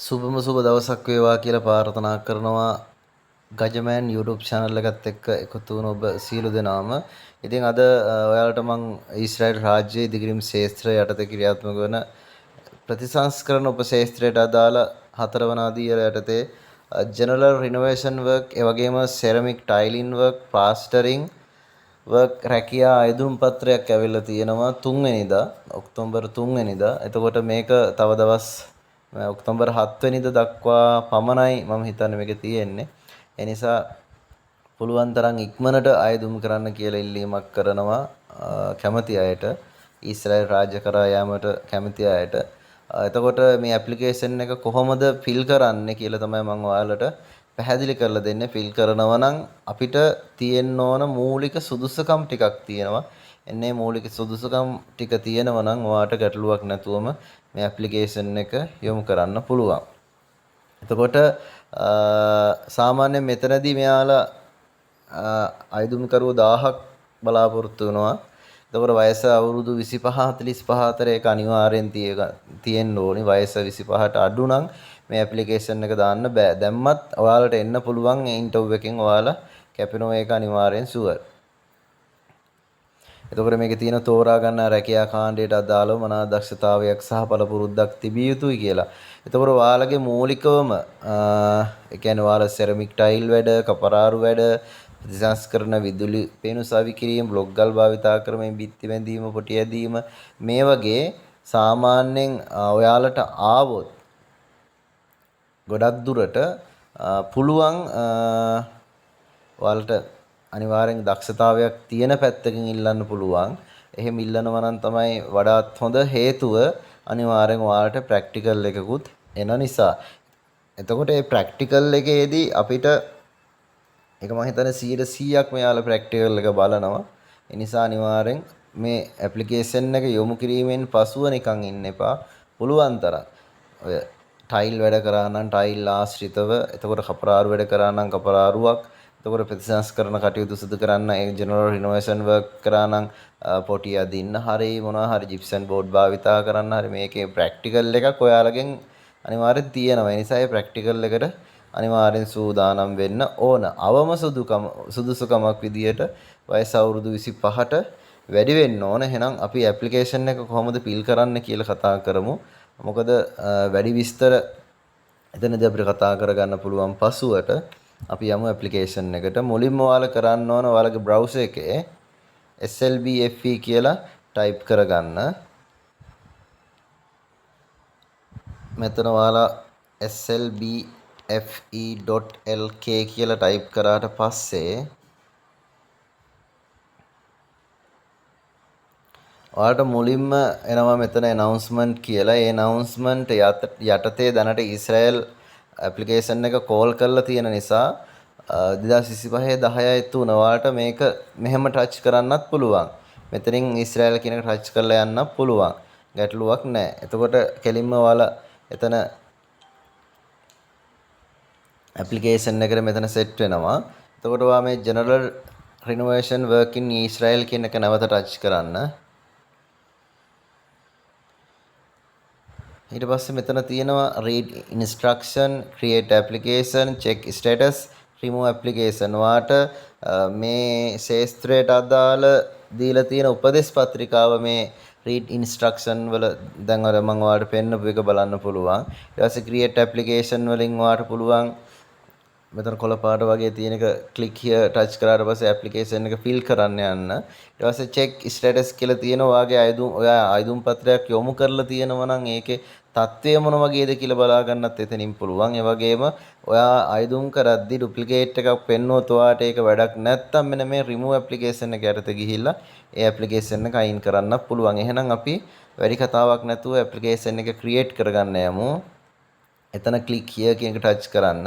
සුබම සුබ දවසක් වේවා කියලා ප්‍රාර්ථනා කරනවා ගජමෑන් YouTube channel එකත් එක්ක එකතු වුණ ඔබ සියලු දෙනාම. ඉතින් අද ඔයාලට මං ඊශ්‍රායල් රාජ්‍යයේ ඉදිකිරීම් ක්ෂේත්‍රය යටතේ ක්‍රියාත්මක වන ප්‍රතිසංස්කරණ උපක්ෂේත්‍රයට අදාළ හතරවන අදියර යටතේ ජෙනරල් රිනෝවේෂන් වර්ක්, ඒ වගේම සෙරමික් ටයිලින් වර්ක්, ප්ලාස්ටරින් වර්ක් රැකියා අයදුම් පත්‍රයක් ඇවිල්ලා තියෙනවා 3 වෙනිදා, ඔක්තෝබර් 3 වෙනිදා. එතකොට මේක තව දවස් ඔක්තෝබර් 7 වෙනිදා දක්වා පමණයි මම හිතන්නේ මේක තියෙන්නේ. ඒ නිසා පුළුවන් තරම් ඉක්මනට අයදුම් කරන්න කියලා ඉල්ලීමක් කරනවා කැමති අයට, ඊශ්‍රායල් රාජ්‍ය කරා යාමට කැමති අයට. එතකොට මේ ඇප්ලිකේෂන් එක කොහොමද ෆිල් කරන්නේ කියලා තමයි මම ඔයාලට පැහැදිලි කරලා දෙන්නේ. ෆිල් කරනවා නම් අපිට තියෙන්න ඕන මූලික සුදුසුකම් ටිකක් තියෙනවා. එන්නේ මූලික සුදුසුකම් ටික තියෙනවා නම් ඔයාට ගැටලුවක් නැතුවම මේ ඇප්ලිකේෂන් එක යොමු කරන්න පුළුවන්. එතකොට සාමාන්‍යයෙන් මෙතනදී මෙයාලා අයදුම්කරුවෝ 1000ක් බලාපොරොත්තු වෙනවා. එතකොට වයස අවුරුදු 25 45 අතර ඒක අනිවාර්යෙන් තියෙන්න ඕනි. වයස 25ට අඩු නම් මේ ඇප්ලිකේෂන් එක දාන්න බෑ. දැම්මත් ඔයාලට එන්න පුළුවන් ඉන්ටර්වයුව එකෙන් ඔයාලා කැපෙනවා, ඒක අනිවාර්යෙන් ෂුවර්. එතකොට මේකේ තියෙන තෝරා ගන්න රැකියා කාණ්ඩයට අදාළව මනා දක්ෂතාවයක් සහ පළපුරුද්දක් තිබිය යුතුයි කියලා. එතකොට ඔයාලගේ මූලිකවම ඒ කියන්නේ ඔයාලා සෙරමික් ටයිල් වැඩ, කපරාරු වැඩ, ප්‍රතිසංස්කරණ විදුලි පේනු සවි කිරීම, බ්ලොක් ගල් භාවිතා කරමින් බිත්ති බැඳීම, පොටි ඇදීම මේ වගේ සාමාන්‍යයෙන් ඔයාලට ආවොත් ගොඩක් දුරට පුළුවන් ඔයාලට අනිවාර්යෙන් දක්ෂතාවයක් තියෙන පැත්තකින් ඉල්ලන්න පුළුවන්. එහෙම ඉල්ලනවා නම් තමයි වඩාත් හොඳ. හේතුව අනිවාර්යෙන් ඔයාලට ප්‍රැක්ටිකල් එකකුත් එන නිසා. එතකොට මේ ප්‍රැක්ටිකල් එකේදී අපිට ඒක මම හිතන්නේ 100%ක් මෙයාලා ප්‍රැක්ටිකල් එක බලනවා. ඒ නිසා අනිවාර්යෙන් මේ ඇප්ලිකේෂන් එක යොමු කිරීමෙන් පසුව නිකන් ඉන්න එපා. පුළුවන් තරම් ඔය ටයිල් වැඩ කරා නම් ටයිල් ආශ්‍රිතව, එතකොට කපරාරු වැඩ කරා නම් කපරාරුවක්, එතකොට ප්‍රතිසංස්කරණ කටයුතු සිදු කරන්න ඒ ජෙනරල් රිනෝවේෂන් වර්ක් කරා නම් පොටි අදින්න හරි මොනවා හරි ජිප්සන් බෝඩ් භාවිතා කරන්න හරි මේකේ ප්‍රැක්ටිකල් එකක් ඔයාලගෙන් අනිවාර්යෙන් තියෙනවා. ඒ නිසා ඒ ප්‍රැක්ටිකල් එකට අනිවාර්යෙන් සූදානම් වෙන්න ඕන. අවම සුදුසුකමක් විදියට වයස අවුරුදු 25ට වැඩි වෙන්න ඕන. එහෙනම් අපි ඇප්ලිකේෂන් එක කොහොමද ෆිල් කරන්න කියලා කතා කරමු. මොකද වැඩි විස්තර එතනදී අපිට කතා කරගන්න පුළුවන්. පසුවට අපි යමු ඇප්ලිකේෂන් එකට. මුලින්ම ඔයාලා කරන්න ඕන ඔයාලගේ බ්‍රවුසර් එකේ SLBFE කියලා ටයිප් කරගන්න. මෙතන ඔයාලා slbfe.lk කියලා ටයිප් කරාට පස්සේ ඔයාලට මුලින්ම එනවා මෙතන ඇනවුන්ස්මන්ට් කියලා. ඒ ඇනවුන්ස්මන්ට් යටතේ දැනට ඊශ්‍රායල් ඇප්ලිකේෂන් එක කෝල් කරලා තියෙන නිසා 2025 10 3 ඔයාලට මේක මෙහෙම ටච් කරන්නත් පුළුවන්. මෙතනින් ඊශ්‍රායල් කියන එක ටච් කරලා යන්නත් පුළුවන්. ගැටලුවක් නෑ. එතකොට කෙලින්ම ඔයාලා එතන ඇප්ලිකේෂන් එකට මෙතන සෙට් වෙනවා. එතකොට ඔයා මේ ජෙනරල් රිනෝවේෂන් වර්ක් ඉන් ඊශ්‍රායල් කියන එක නැවත ටච් කරන්න. ඊට පස්සේ මෙතන තියෙනවා read instruction, create application, check status, remove application. ඔයාට මේ ක්ෂේත්‍රයට අදාළ දීලා තියෙන උපදෙස් පත්‍රිකාව මේ read instruction වල දැන් අර මම ඔයාලට පෙන්නපු එක බලන්න පුළුවන්. ඊට පස්සේ create application වලින් ඔයාට පුළුවන් මෙතන කොළ පාට වගේ තියෙන එක click here touch කරාට පස්සේ ඇප්ලිකේෂන් එක ෆිල් කරන්න යන්න. ඊට පස්සේ check status කියලා තියෙන ඔයාගේ අයදුම්, ඔයා අයදුම් පත්‍රයක් යොමු කරලා තියෙනවා නම් ඒකේ තත්ත්වය මොන වගේද කියලා බලා ගන්නත් එතනින් පුළුවන්. ඒ වගේම ඔයා අයදුම් කරද්දි ඩුප්ලිකේට් එකක් පෙන්නුවොත් ඔයාට ඒක වැඩක් නැත්තම් මෙන්න මේ remove application එක යටතේ ගිහිල්ලා ඒ ඇප්ලිකේෂන් එක අයින් කරන්නත් පුළුවන්. එහෙනම් අපි වැඩි කතාවක් නැතුව ඇප්ලිකේෂන් එක ක්‍රියේට් කරගන්න යමු. එතන click here කියන එක ටච් කරන්න.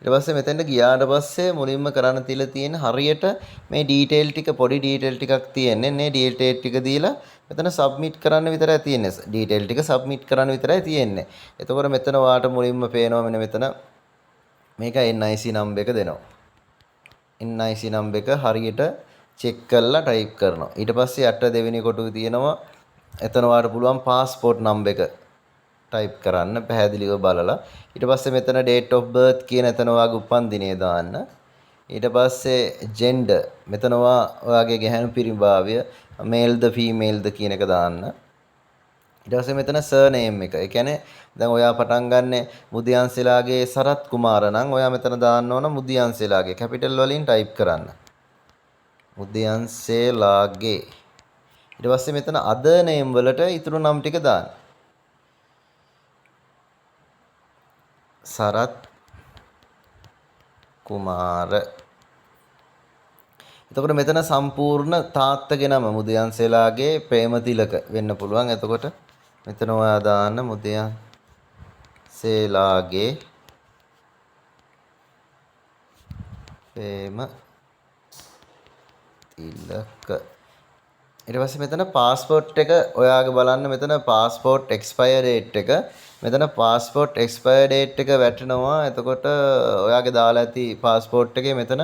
ඊට පස්සේ මෙතෙන්ට ගියාට පස්සේ මුලින්ම කරන්න තියලා තියෙන හරියට මේ ඩීටේල් ටික, පොඩි ඩීටේල් ටිකක් තියෙන්නේ. මේ ඩීටේල් ටික දීලා මෙතන සබ්මිට් කරන්න විතරයි තියෙන්නේ. ඩීටේල් ටික සබ්මිට් කරන්න විතරයි තියෙන්නේ. එතකොට මෙතන ඔයාට මුලින්ම පේනවා මෙන්න මෙතන මේක NIC number එක දෙනවා. NIC number එක හරියට චෙක් කරලා ටයිප් කරනවා. ඊට පස්සේ යට දෙවෙනි කොටුවේ තියෙනවා එතන ඔයාට පුළුවන් පාස්පෝට් නම්බර් එක ටයිප් කරන්න පැහැදිලිව බලලා. ඊට පස්සේ මෙතන date of birth කියන එතන ඔයාගේ උපන් දිනය දාන්න. ඊට පස්සේ gender මෙතන ඔයාගේ ගැහැණු පිරිමි භාවය මේල්ද ෆීමේල්ද කියන එක දාන්න. ඊට පස්සේ මෙතන සර්නේම් එක. ඒ කියන්නේ දැන් ඔයා පටන් ගන්නෙ මුදියන්සේලාගේ සරත් කුමාර නම් ඔයා මෙතන දාන්න ඕන මුදියන්සේලාගේ කැපිටල් වලින් ටයිප් කරන්න. මුදියන්සේලාගේ. ඊට පස්සේ මෙතන අදර් නේම් වලට ඉතුරු නම් ටික දාන්න. සරත් කුමාර. එතකොට මෙතන සම්පූර්ණ තාත්තගේ නම මුදියන්සේලාගේ ප්‍රේමතිලක වෙන්න පුළුවන්. එතකොට මෙතන ඔයා දාන්න මුදියන්සේලාගේ ප්‍රේමතිලක. ඊට පස්සේ මෙතන පාස්පෝට් එක ඔයාගේ බලන්න මෙතන පාස්පෝට් එක්ස්පයර් ඩේට් එක. මෙතන පාස්පෝට් එක්ස්පයර් ඩේට් එක වැටෙනවා. එතකොට ඔයාගේ දාලා ඇති පාස්පෝට් එකේ මෙතන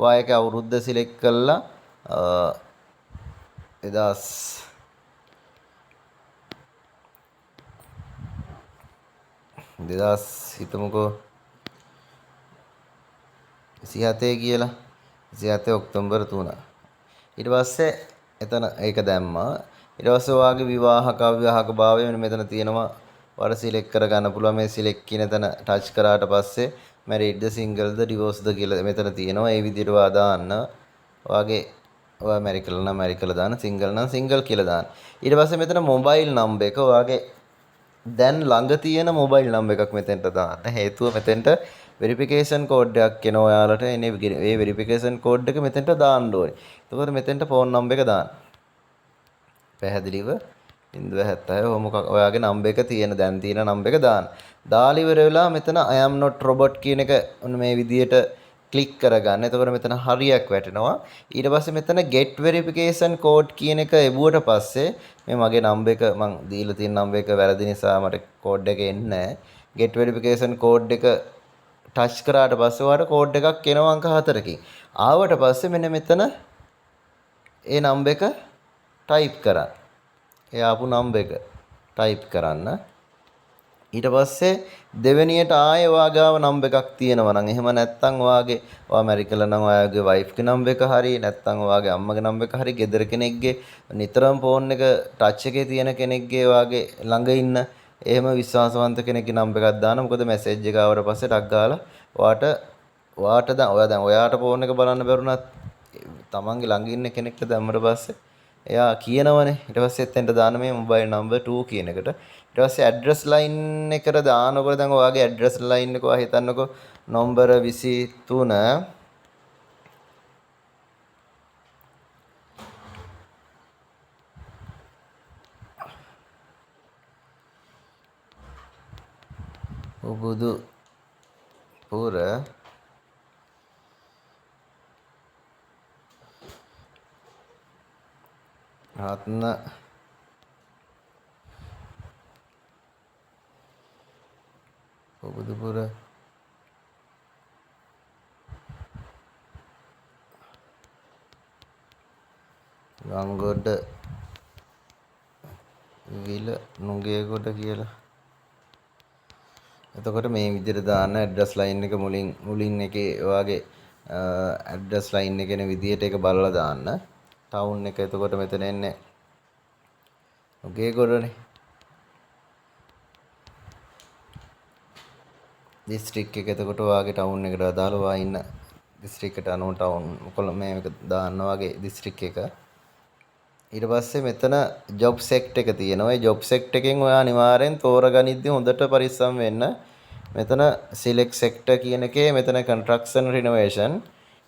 ඔයා ඒක අවුරුද්ද සිලෙක්ට් කරලා දෙදහස් හිතමුකෝ විසිහතේ කියලා. විසිහතේ ඔක්තෝබර් 3. ඊට පස්සේ එතන ඒක දැම්මා. ඊට පස්සේ ඔයාගේ විවාහක අවිවාහක භාවය මෙන්න මෙතන තියෙනවා. ඔයාලා සිලෙක්ට් කරගන්න පුළුවන්. මේ සිලෙක්ට් කියන තැන ටච් කරාට පස්සේ මැරිඩ්ද සිංගල්ද ඩිවෝස්ද කියලා මෙතන තියෙනවා. ඒ විදිහට ඔයා දාන්න. ඔයා මැරි කළා නම් මැරි කළා දාන්න, සිංගල් නම් සිංගල් කියලා දාන්න. ඊට පස්සේ මෙතන මොබයිල් නම්බර් එක ඔයාගේ දැන් ළඟ තියෙන මොබයිල් නම්බර් එකක් මෙතෙන්ට දාන්න. හේතුව මෙතෙන්ට වෙරිෆිකේෂන් කෝඩ් එකක් එනවා ඔයාලට. එනේ ඒ වෙරිෆිකේෂන් කෝඩ් එක මෙතෙන්ට දාන්න ඕනේ. එතකොට මෙතෙන්ට ෆෝන් නම්බර් එක දාන්න. පැහැදිලිව බිංදුව හැත්තෑව ඔහොම මොකක් ඔයාගේ නම්බර් එක තියෙන දැන් තියෙන නම්බර් එක දාන්න. දාලා ඉවර වෙලා මෙතන I am not robot කියන එක ඔන්න මේ විදියට ක්ලික් කරගන්න. එතකොට මෙතන හරියක් වැටෙනවා. ඊට පස්සේ මෙතන get verification code කියන එක එබුවට පස්සේ මේ මගේ නම්බර් එක මං දීලා තියෙන නම්බර් එක වැරදි නිසා මට කෝඩ් එක එන්නේ නැහැ. get verification code එක ටච් කරාට පස්සේ ඔයාලට කෝඩ් එකක් එනවා අංක 4කින්. ආවට පස්සේ මෙන්න මෙතන ඒ නම්බර් එක ටයිප් කරන්න. ඒ ආපු නම්බර් එක ටයිප් කරන්න. ඊට පස්සේ දෙවෙනියට ආයේ ඔයා ගාව නම්බර් එකක් තියෙනවා නම් එහෙම නැත්නම් ඔයා මැරි කළා නම් ඔයාගේ වයිෆ්ගේ නම්බර් එක හරි නැත්නම් ඔයාගේ අම්මගේ නම්බර් එක හරි ගෙදර කෙනෙක්ගේ නිතරම ෆෝන් එක ටච් එකේ තියෙන කෙනෙක්ගේ ඔයාගේ ළඟ ඉන්න එහෙම විශ්වාසවන්ත කෙනෙක්ගේ නම්බර් එකක් දාන්න. මොකද මැසේජ් එක ආවට පස්සේ ටක් ගාලා ඔයාට දැන් ඔයා දැන් ඔයාට ෆෝන් එක බලන්න බැරුණත් තමන්ගේ ළඟ ඉන්න කෙනෙක්ට දැම්මට පස්සේ එයා කියනවනේ. ඊට පස්සේ එතෙන්ට දාන මේ මොබයිල් නම්බර් 2 කියන එකට. ඊට පස්සේ ඇඩ්‍රස් ලයින් එකට දානකොට දැන් ඔයාගේ ඇඩ්‍රස් ලයින් එක ඔයා හිතන්නකෝ නම්බර 23 උබුදු පුර රත්න උබුදුපුර ගංගොඩ විල නුගේගොඩ කියලා. එතකොට මේ විදිහට දාන්න ඇඩ්‍රස් ලයින් එක මුලින් එකේ ඔයාගේ ඇඩ්‍රස් ලයින් එක එන විදිහට ඒක බලලා දාන්න. ටවුන් එක එතකොට මෙතන එන්නේ නුගේගොඩනේ. දිස්ත්‍රික් එක එතකොට ඔයාගේ ටවුන් එකට අදාළව ඔයා ඉන්න දිස්ත්‍රික්කයට අනුව ටවුන් කොළඹ මේ එක දාන්න ඔයාගේ දිස්ත්‍රික් එක. ඊට පස්සේ මෙතන ජොබ් සෙක්ටර් එක තියෙනවා. ඒ ජොබ් සෙක්ටර් එකෙන් ඔයා අනිවාර්යෙන් තෝරගනිද්දි හොඳට පරිස්සම් වෙන්න. මෙතන සිලෙක්ට් සෙක්ටර් කියන එකේ මෙතන කන්ස්ට්‍රක්ෂන් රිනෝවේෂන්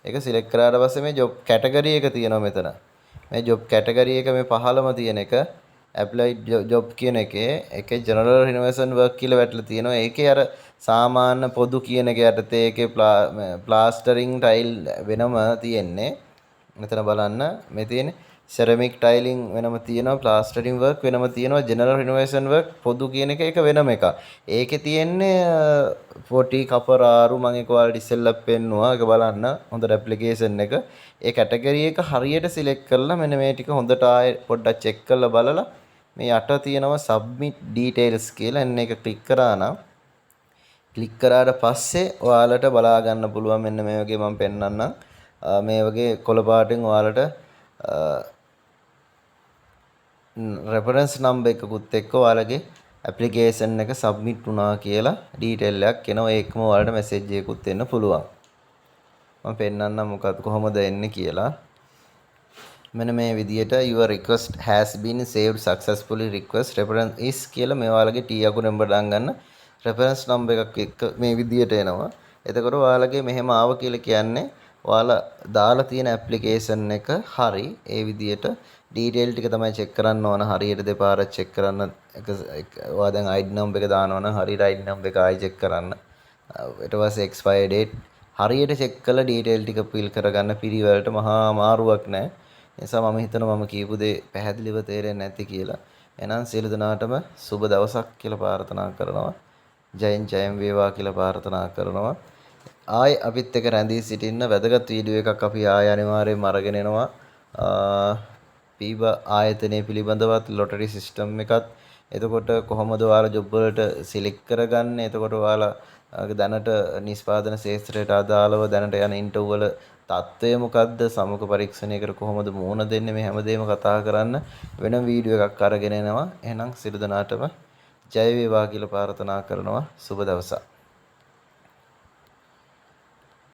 එක සිලෙක්ට් කරාට පස්සේ මේ ජොබ් කැටගරි එක තියෙනවා මෙතන. මේ ජොබ් කැටගරි එක මේ පහළම තියෙන එක ඇප්ලයිඩ් ජොබ් කියන එකේ ඒකේ ජෙනරල් රිනෝවේෂන් වර්ක් කියලා වැටලා තියෙනවා. ඒකේ අර සාමාන්‍ය පොදු කියන එක යටතේ ඒකේ ප්ලාස්ටරින් ටයිල් වෙනම තියෙන්නේ. මෙතන බලන්න මේ තියෙන්නේ සෙරමික් ටයිලින් වෙනම තියෙනවා, ප්ලාස්ටරින් වර්ක් වෙනම තියෙනවා, ජෙනරල් රිනෝවේෂන් වර්ක් පොදු කියන එක ඒක වෙනම එකක්. ඒකේ තියෙන්නේ පොටි කපරාරු මම ඒක ඔයාලට ඉස්සෙල්ලා පෙන්නුවා. ඒක බලන්න හොඳට ඇප්ලිකේෂන් එක. ඒ කැටගරි එක හරියට සිලෙක්ට් කරලා මෙන්න මේ ටික හොඳට ආයෙ පොඩ්ඩක් චෙක් කරලා බලලා මේ යට තියෙනවා සබ්මිට් ඩීටේල්ස් කියලා. එන්න එක ක්ලික් කරා නම්, ක්ලික් කරාට පස්සේ ඔයාලට බලා ගන්න පුළුවන් මෙන්න මේ වගේ. මම පෙන්නන්නම්. මේ වගේ කොළ පාටින් ඔයාලට රෙෆරන්ස් නම්බර් එකකුත් එක්ක ඔයාලගේ ඇප්ලිකේෂන් එක සබ්මිට් වුණා කියලා ඩීටේල් එකක් එනවා. ඒ එක්කම ඔයාලට මැසේජ් එකකුත් එන්න පුළුවන්. මම පෙන්නන්නම් මොකක්ද, කොහොමද එන්නේ කියලා. මෙන්න මේ විදියට "Your request has been saved successfully. Request reference is" කියලා මේ ඔයාලගේ T අකුරෙන් පටන් ගන්න රෙෆරන්ස් නම්බර් එකක් එක්ක මේ විදියට එනවා. එතකොට ඔයාලගේ මෙහෙම ආව කියලා කියන්නේ ඔයාලා දාලා තියෙන ඇප්ලිකේෂන් එක හරි. ඒ විදියට ඩීටේල් ටික තමයි චෙක් කරන්න ඕන. හරියට දෙපාරක් චෙක් කරන්න. එක ඔයා දැන් ID number එක දානවා නම් හරියට ID number එක ආයි චෙක් කරන්න. ඊට පස්සේ එක්ස්පයර් ඩේට් හරියට චෙක් කරලා ඩීටේල් ටික ෆිල් කරගන්න. පිළිවෙලට මහා අමාරුවක් නෑ. ඒ නිසා මම හිතනවා මම කියපු දේ පැහැදිලිව තේරෙන්න ඇති කියලා. එහෙනම් සියලු දෙනාටම සුබ දවසක් කියලා ප්‍රාර්ථනා කරනවා. ජයෙන් ජයම වේවා කියලා ප්‍රාර්ථනා කරනවා. ආයෙ අපිත් එක්ක රැඳී සිටින්න. වැදගත් වීඩියෝ එකක් අපි ආයෙ අනිවාර්යයෙන්ම අරගෙන එනවා. පීබා ආයතනය පිළිබඳවත්, ලොටරි සිස්ටම් එකත්, එතකොට කොහොමද ඔයාලා ජොබ් වලට සිලෙක්ට් කරගන්නේ, එතකොට ඔයාලා දැනට නිෂ්පාදන ක්ෂේත්‍රයට අදාළව දැනට යන ඉන්ටර්වයුව වල තත්ත්වය මොකද්ද, සම්මුඛ පරීක්ෂණයකට කොහොමද මුහුණ දෙන්නේ, මේ හැමදේම කතා කරන්න වෙනම වීඩියෝ එකක් අරගෙන එනවා. එහෙනම් සියලු දෙනාටම ජය වේවා කියලා ප්‍රාර්ථනා කරනවා. සුබ දවසක්.